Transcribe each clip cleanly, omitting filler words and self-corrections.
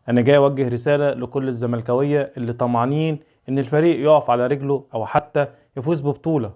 انا جاي اوجه رسالة لكل الزملكاويه اللي طمعانين ان الفريق يقف على رجله او حتى يفوز ببطولة،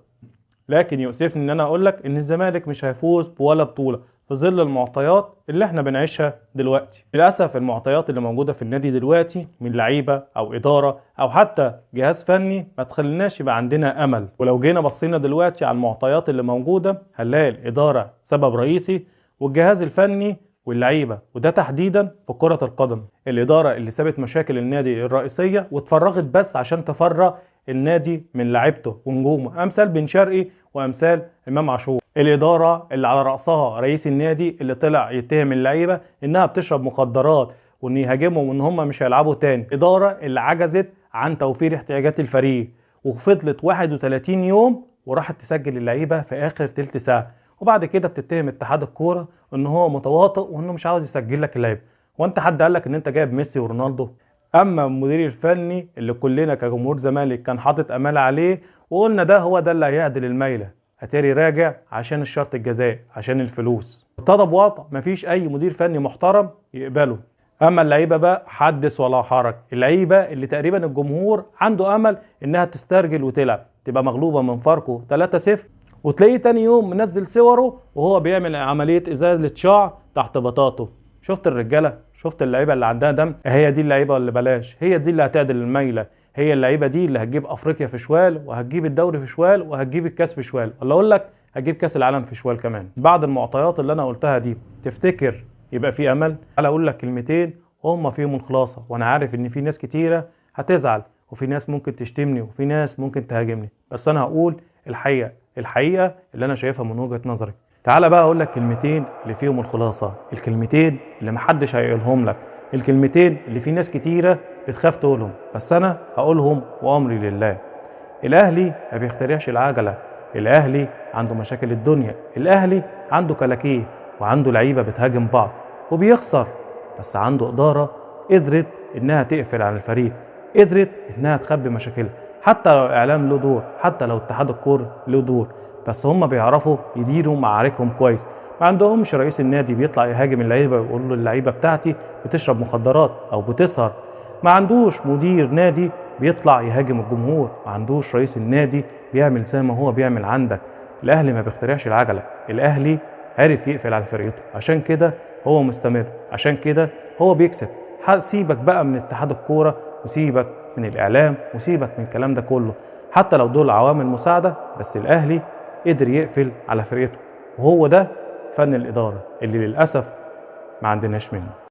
لكن يؤسفني ان انا اقول لك ان الزمالك مش هيفوز بولا بطوله في ظل المعطيات اللي احنا بنعيشها دلوقتي. للاسف المعطيات اللي موجودة في النادي دلوقتي من لعيبة او ادارة او حتى جهاز فني ما تخليناش يبقى عندنا امل. ولو جينا بصينا دلوقتي على المعطيات اللي موجودة هنلاقي الادارة سبب رئيسي والجهاز الفني واللعيبة، وده تحديدا في كره القدم. الادارة اللي سابت مشاكل النادي الرئيسية واتفرغت بس عشان تفرغ النادي من لعيبته ونجومه امثال بن شرقي وامثال امام عاشور. الادارة اللي على راسها رئيس النادي اللي طلع يتهم اللعيبة انها بتشرب مخدرات وان يهاجمهم وان هم مش هيلعبوا تاني. الادارة اللي عجزت عن توفير احتياجات الفريق وفضلت 31 يوم وراحت تسجل اللعيبة في اخر تلت ساعة، وبعد كده بتتهم اتحاد الكورة ان هو متواطئ وانه مش عاوز يسجل لك اللعيبة. وانت حد قال لك ان انت جايب ميسي ورونالدو؟ اما المدير الفني اللي كلنا كجمهور زمالك كان حاطط امال عليه وقلنا ده هو ده اللي هيعدل الميلة، اتاري راجع عشان الشرط الجزائي عشان الفلوس. ابتدى بوضع مفيش اي مدير فني محترم يقبله. اما اللعيبة بقى حدث ولا حرج. اللعيبة اللي تقريبا الجمهور عنده امل انها تسترجل وتلعب تبقى مغلوبه من فاركو 3-0 وتلاقيه تاني يوم منزل صوره وهو بيعمل عملية ازالة شعر تحت بطاطه. شفت الرجالة؟ شفت اللعيبة اللي عندها دم؟ هي دي اللعيبة اللي بلاش، هي دي اللي هتعدل الميلة، هي اللعيبة دي اللي هتجيب افريقيا في شوال وهتجيب الدوري في شوال وهتجيب الكاس في شوال، ولا اقول لك هتجيب كاس العالم في شوال كمان. بعد المعطيات اللي انا قلتها دي تفتكر يبقى في امل؟ تعالى اقول لك كلمتين وهم فيهم الخلاصة، وانا عارف ان في ناس كتيرة هتزعل وفي ناس ممكن تشتمني وفي ناس ممكن تهاجمني، بس انا هقول الحقيقة، الحقيقة اللي انا شايفها من وجهه نظري. تعالى بقى اقول لك كلمتين اللي فيهم الخلاصة، الكلمتين اللي محدش هيقولهم لك، الكلمتين اللي في ناس كتيرة بتخاف تقولهم، بس انا هقولهم وامري لله. الاهلي ما بيخترعش العجلة، الاهلي عنده مشاكل الدنيا، الاهلي عنده كلاكيه وعنده لعيبة بتهاجم بعض وبيخسر، بس عنده ادارة قدرت انها تقفل على الفريق، قدرت انها تخبي مشاكلها، حتى لو الاعلام له دور، حتى لو اتحاد الكورة له دور، بس هم بيعرفوا يديروا معاركهم كويس. ما عندهمش رئيس النادي بيطلع يهاجم اللعيبة ويقول له اللعيبة بتاعتي بتشرب مخدرات او بتسهر، ما عندوش مدير نادي بيطلع يهاجم الجمهور، ما عندوش رئيس النادي بيعمل زي ما هو بيعمل عندك. الاهلي ما بيخترعش العجلة، الاهلي عرف يقفل على فرقته، عشان كده هو مستمر، عشان كده هو بيكسب. سيبك بقى من اتحاد الكورة وسيبك من الاعلام وسيبك من الكلام ده كله، حتى لو دول عوامل مساعدة، بس الاهلي قدر يقفل على فرقته، وهو ده فن الإدارة اللي للأسف ما عندناش منه.